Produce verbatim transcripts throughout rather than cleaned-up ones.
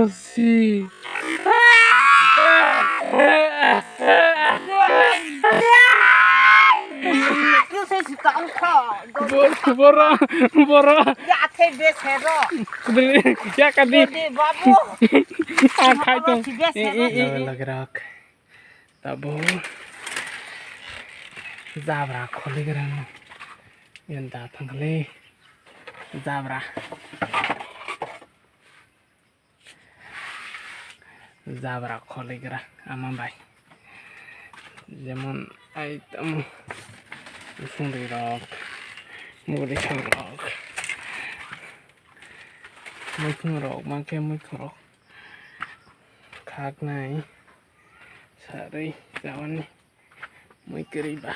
Si. Bor-, boro, boro. Ya kadi. Ang khai tong. Lagi rak. Tabo. Jabra kholi gerang. Yan da thangkhle. Jabra. Jabra kholigra ama bai. Jemon ai tamo usungri rok, mugri rok, muikhung rok, mankhe muikhung rok khaknai sarwi jabani. Mui kwrwi ba.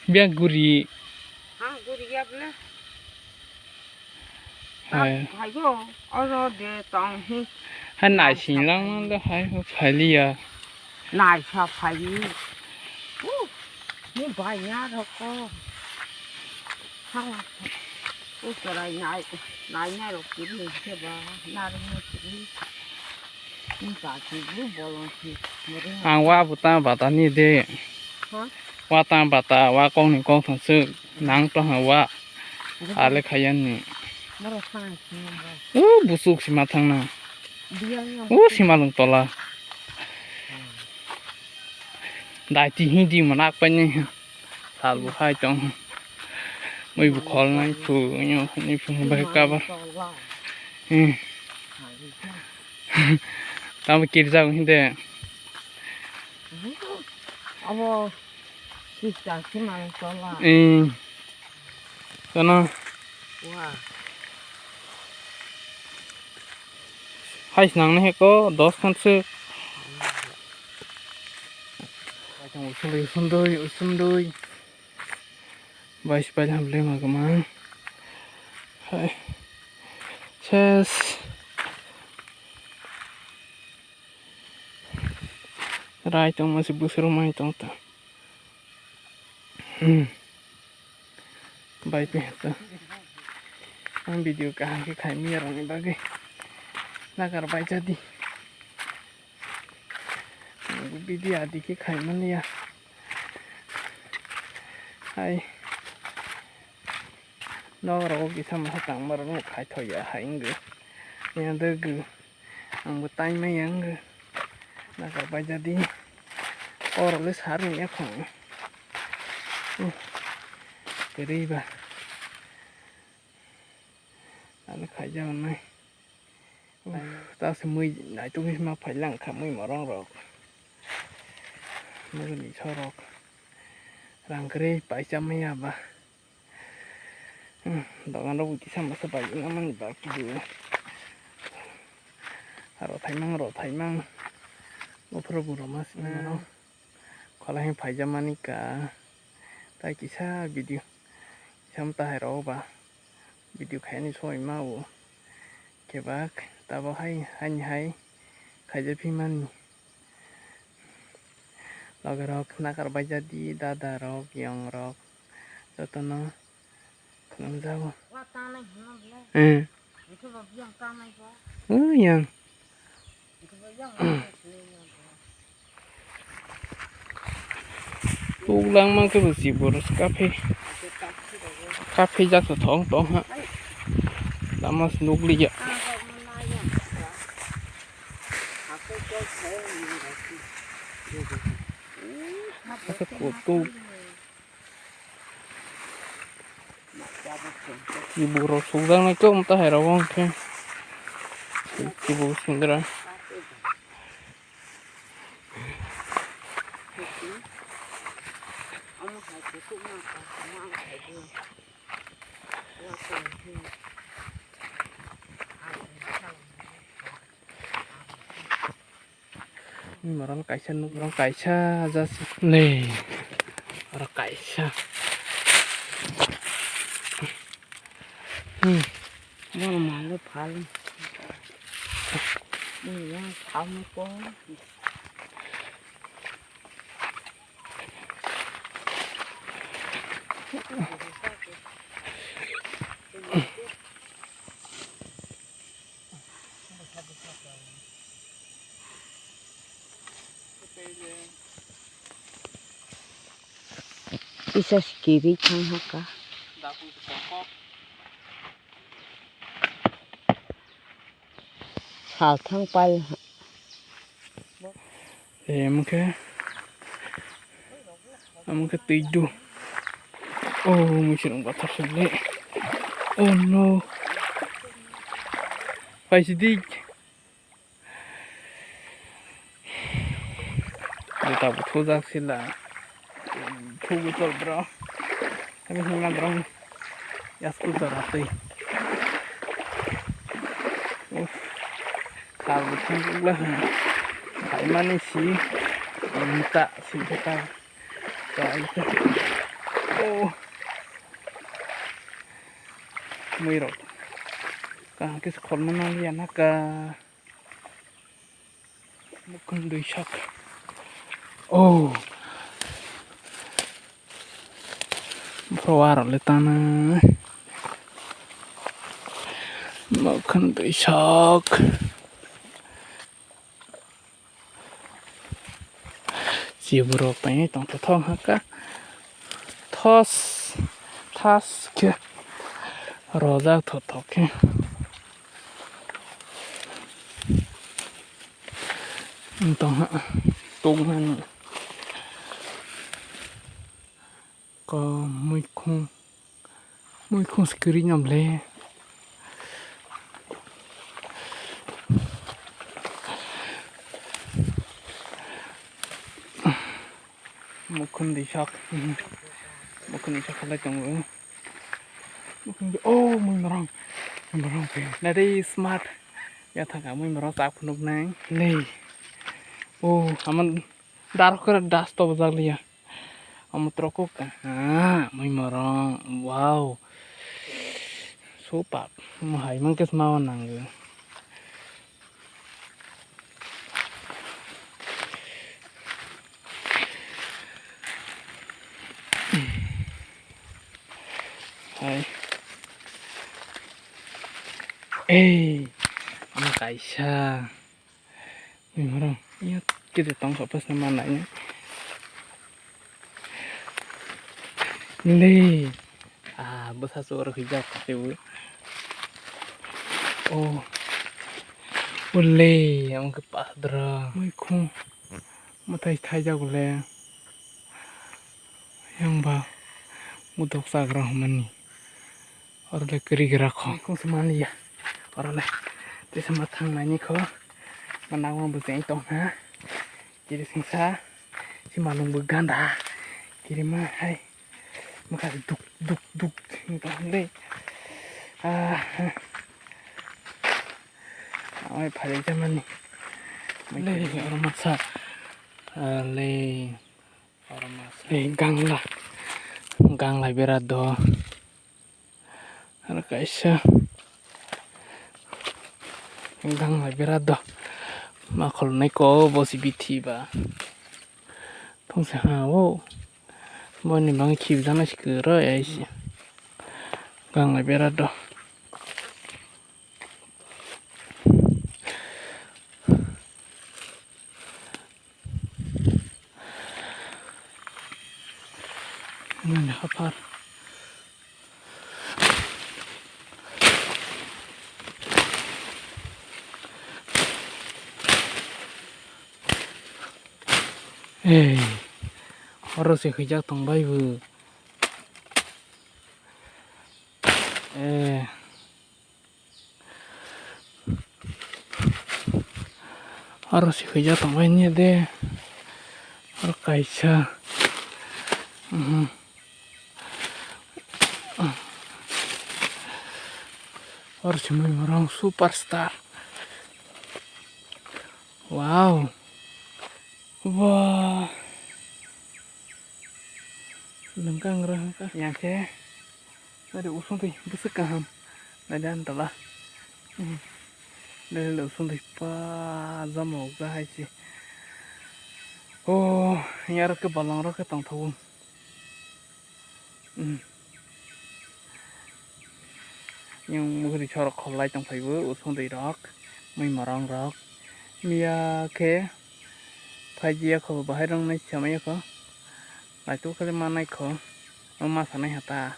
Bia guri. Ha, guri ya bla. Hai. Hayo, oro de tong hi. Ha nai sin lang mang da hai ho phai li ya. Nai sa phai li. Uh, ni bai ya ro ko. Ha. U chwrai nai, nai nai rok kiri khe ba, nai rok kiri. Ni ka kiri bolong kiri. Ang wa bo ta bata ni de. Ha? Wa ta bata, wa kong ni kong thang suk, nang to ha wa. Ale khayan ni. Moro sang si nang ba. U busuk sima thang na. Dia ya. U sima lung tola. Dai ti hi di manak pa ni. Sal bo hai tong. Mui bo khol nai phu nyo ni phu bai kabar. Hmm. Tamo kirja hindi. Abo kista sima tola. Hmm. Kono. Wa. Hai nang ne ko dos khan se. Usundui, usundui, usundui. Bai sipai hamle ma gama. Hai. Ses. Rai tong ma se busur mai tong ta. Hmm. Bai pe ta. Ang video kaham khe khai miya rokni bagwi. Nagar bai jadi. Video adi khe khai man ya. Hai. Nok rogo kisa masa tangma rok khai thok ya hai wngwi. Ya dwgwi. Ang bo tai maya wngwi. Nagar bai jadi. Oro le sar ni ya khong. Uh. Kwrwi ba. Ani khaijak nai. Uff, ta se mui naituk ma phai lang kha mui morong rok. Nugwi ni sorok. Rang kwrwi paisa maya ba. Hmm, dogan rok kisa masa bai na mani ba kidu. Aro thaimang, ro thaimang. Uphuru buro mas maro. Kholai phaijamani ka. Tai kisa video. Kisa mata hai rok ba. Video khaini soi ma o. Kebak tabo hai, haini hai. Khaija phimani. Loge rok nakar baijadi, dada rok, yong rok. Jotono. Khwnamjago. Wa tangnai hwnma ble. Eh. Hwnkhe bo biyang tangnai bo. O yang. Hwnkhe bo yang tangnai bo. Tuk langma khe bo chiboro se kaphai. Kaphai jak thong tong ha. Lama se nukliya. Asa kutuk. Chiboro sukjaknai khe, um, tahai rok bo hwnkhe. Chibo sindra. Norok kaisa, norok kaisa just le. Norok kaisa. Hmm. Bono malo phal. Bono phal ko. Kisa sikiri thang haka. Sal thang pal ha. Em khe. Amo khe twi do. Oh, muisung bathar sale. Oh no. Paisi di. Jota bo thujak sila. Thugo chol bro. Kami hwnna bro. Yasku chora twi. Uff. Sal bo thang jokla hwn. Phaimani si. Rinta si khe ta. Chai khe. Oh. Mui rok. Kaham khe se kholma nang ya na ka. Mukhundwi sak. Oh. Bro, aro le tana. Mukhundwi sak. Chiborok tangwi tongthothok haka. Thos, thas khe rojak thothok khe. Wng tongha tongmani. Ko muikhung, muikhung se kwrwi nw le. Mukhundwi sak, mukhundwi sak khalai tongo. Mukhundwi, oh, mui morong, mui morong. Nari smart. Ya thangka mui morong chak phunuk nai. Nei. Oh, aman darok khe das to bwjak liya. Omo trok kok ka. Ah, mui morong. Wow. Super. Mo hai mang kes mawa nang. Hai. Ei, omo kaisa. Mui morong, iya kede tong kha pasna manai. Le. Ah, bwsa chwrwk hwijak kha teibo. Oh. Ule, omo khe pasdra. Muikhung. Mwtai thaijak le. Yang ba. Mudok chagra hwnmani. Oro le kwrwi gra kho. Muikhung se manliya. Oro le. Teisa ma thang nani kho. Ma nangma bo cheng tong ha. Kiri singsa. Si manung bo ganda. Kiri ma hai. Mokha duk duk duk wng tong le. Ah. Amai phari jamani. Le oro masa. Ah, le. Oro masa. Le gangla. Gangla bera do. Aro kaisa. Gangla bera do. Ma kholnai ko bo si bithi ba. Thungsa ha o. Boni bang khibjana si kwrwi ai si. Gangla bera do. Nini hapar. Ei, oro se hwijak tong bai bo. Eh. Oro se hwijak tong bai niya de. Oro kaisa. Mhm. Oro se mui morong superstar. Wow. Wah. Lengkang ra hangka. Yang khe. Nari usung twi bwswk kaham. Nari antala. Hmm. Nari le usung twi pa jama ukja hai si. Oh, yang aro khe balang ro khe tongthogo. Hmm. Yang mukri chorok kholai tongphaibo, usung twi rok, mui morong rok. Miya khe phaijiya kho, bahai rok nai chamaiya kho. Naitok khe manai kho. Omo ma sanai ha ta.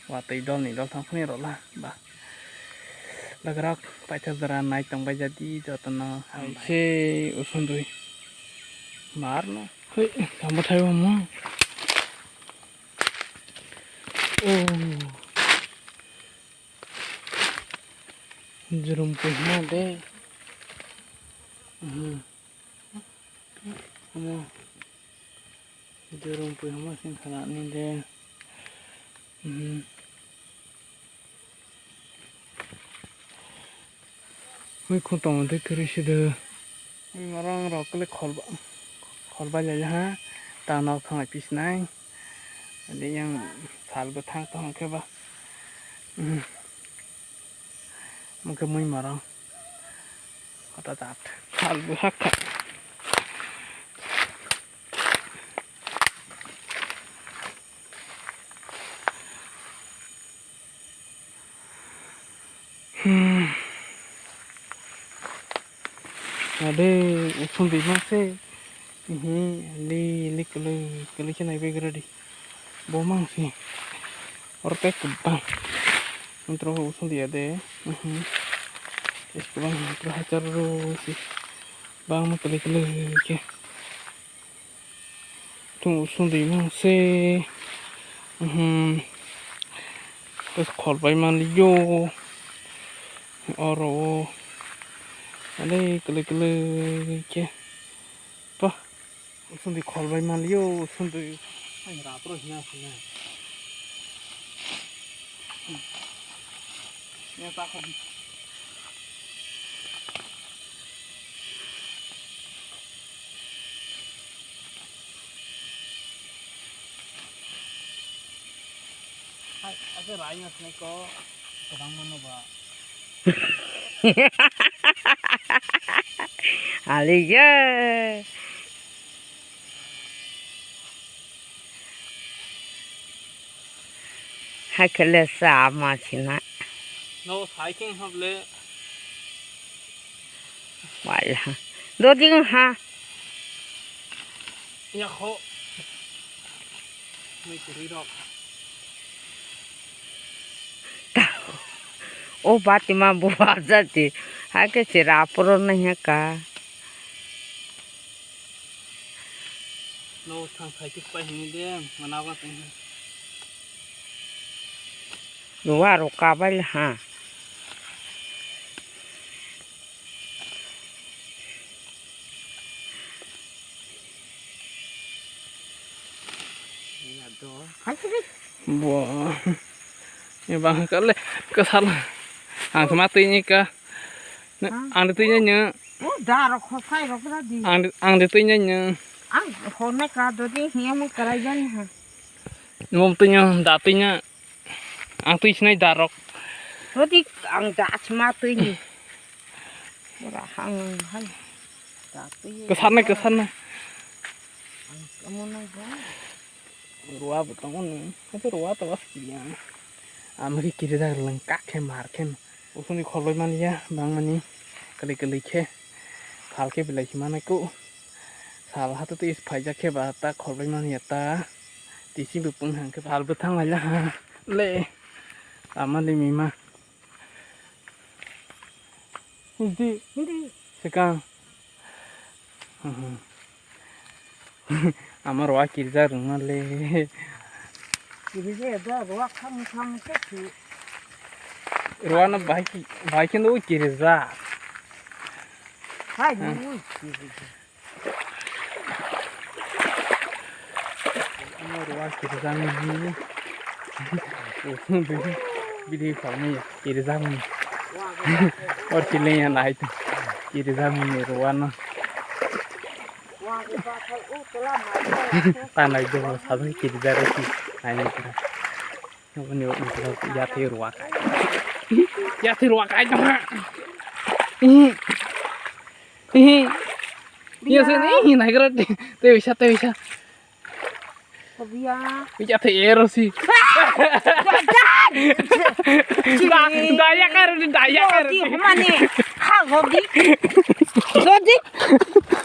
Watwi dol ni dol thang phani rwla ba. Logrok paithak jora nai tong bai jadi jotono. Hai se usundui. Mar no. Hei, tamo thai bo mo. Oh. Jurum pui hima de. Mhm. Omo. Jurum pui hima sing khala ni de. Mhm. Ui khum tongo tei kwrwi se de. Ui morong rok kwlwi khol ba-, khol bai lai ha. Ta nok thang lai pisinai. Ani yang sal bwthang tong khe ba. Mungkhe mui morong. Hota dat. Sal bwthak kha. Hmm. Ade, usundui ma se. Ihi, li, li, kwlwi, kwlwi khe nai bai gra di. Bo mang se. Oro tei kwbang. Ntro usundui ya de. Mhm. Tei kwbang, ntro hachar ro se. Bangma kwlwi, kwlwi khe. Tung usundui mang se. Mhm. Bes khol bai man yo. Oro o. Ale kwlwi kwlwi khe. Pa. Usundui khol bai man yo. Usundui. Ai, rapro hina hina. Ya, ta khol. Hai, ase rai ngas nai ko, kwbangma no ba. Aliya. Hai khe le cha ma sina. No, cycling hap le. Wala. Doding ha. Ya kho. Mui kiri rok. Ta. O bati ma bu aja ti. Ha khe se rapro na ya ka. No, thang thai tik pai hini de, mana ba teng. Duwa ro ka bai ha. Bo. Ni bang ka le ka sal. Ang ma twi ni ka. Ang twi ni. O da ro khosai ro kra di. Ang, ang twi ni. Ang hone ka do di hiya mo krai jan ha. Mo twi ni da twi ni. Ang twi sinai darok. Rodi ang da chma twi ni. Ora hang hai. Da twi. Kwsarnai, kwsarnai. Ang kamu nang ba. Ruwa bo tongo ni. Hato ruwa to was kiya. Amri kiri da lang kak khe mar khe. Usuni kholoi man ya bang mani. Kali kali khe. Phal khe bilai khe manai ko. Sal hato twi phaijak khe ba ta kholoi man ya ta. Tisi bwpung hang khe phalbwthang laila ha le. Ama le mima. Hindi. Hindi. Sekang. Ama ruwa kirja rwngma le. Kirja da ruwa kham kham khe khi. Ruwa na bai ki, bai khe no kirja. Hai, hmm. Ui, kirja. Ama ruwa kirijak ni. Video khalmaya kirijak ni. Or chileng ya nai tu. Kirijak ni ruwa no. Ta nai do sajak kirijak ro ki. Nai ni kira. Nokni yathai ruwa kai. Yathai ruwa kai tongha. Ihi. Ihi. Iya sini ihi naigra tewisa tewisa. Kobiya. Yathai ero si. Da, daya karo ni daya karo. Dodi mane. Ha godi. Dodi.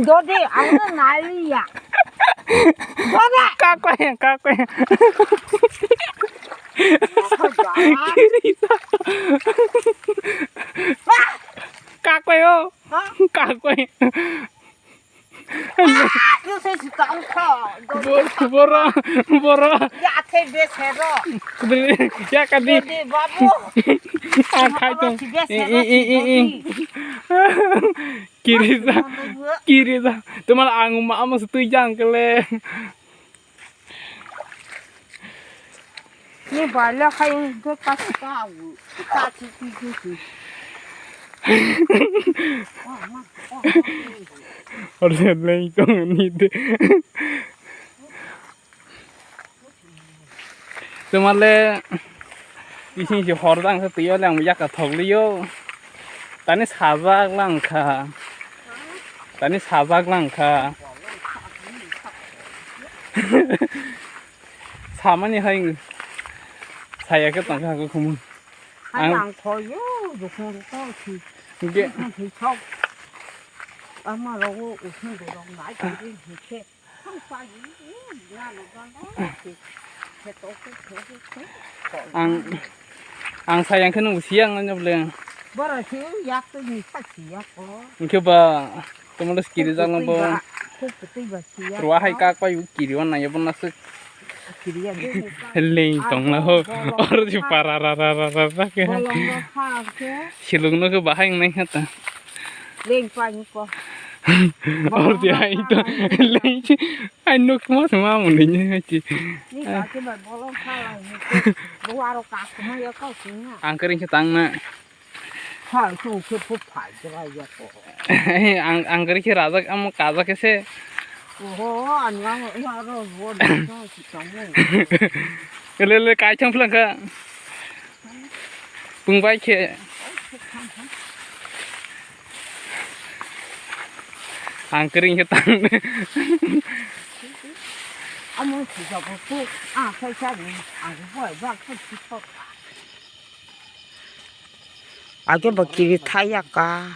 Dodi ang naliya. Kakwe, kakwe. Kakwe o. Kakwe. Bor-, boro, boro. Ya kadi. Babu. Ah, khai tong. Kiri ja, kiri ja. Tumal ang ma amo sutui jang kele. Ni bala khai do ka ka u. Ka chi chi chi chi. Orde leng tong ni de. Tumale ising si hor jang sa tuyo le ang yaka thok liyo. Tani sajak lang kha. Tani sajak lang kha. Samani hai saya ke tong kha ko khumu. Ang ang khoyo, jukung ko si. Ge. Ang si sok. Ama rogo usung dorong nai kiri hike. Ang, ang sayang khe nung siyang nanya bole. Bora si yak tu ni sak siyak ko. Hingke ba, tumalo kiri jang bo. Kuk kutui ba siyak ko. Ruwa hai kak pai kiri wan nanya bo nasuk. Kiri ya de. Leng tong la ho. Or di para ra ra ra ra ra ke. Bolong ro kha ke. Silung no ke bahai nai kha ta. Leng pa ni ko. Or di hai to. Leng. Ai nuk ma ma mo ni ni hai ti. Ni ka ke ba bolong kha la ni ko. Bo aro ka ko ma ya ko si na. Ang kering khe tang na. Phai sung khe phu phai jra ya ko. Ang, ang kari khe rajak amo kajak khe se. Oho, ani ang aro bo da si tamo. Le, le, kai thang phlang kha. Pung bai khe. Ang kering khe tang. Amo si ja bo ko. A khai cha ni. Ang bo ba ko si ko. Age bo kiri thaya ka.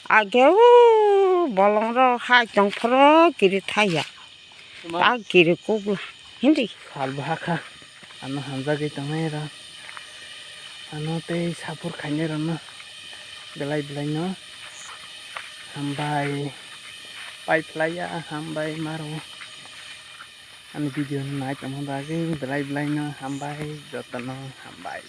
Age o bolong ro hai tong phoro kiri thaya. Ta kiri kuk la. Hindi. Sal bwha kha. Ano hamjagwi tongnai ro. Ano tei sapor khainai rano. Belai belai no. Hambai. Pai phlaiya hambai maro. Ani video no nai tongma bagwi belai belai no hambai, joto no hambai.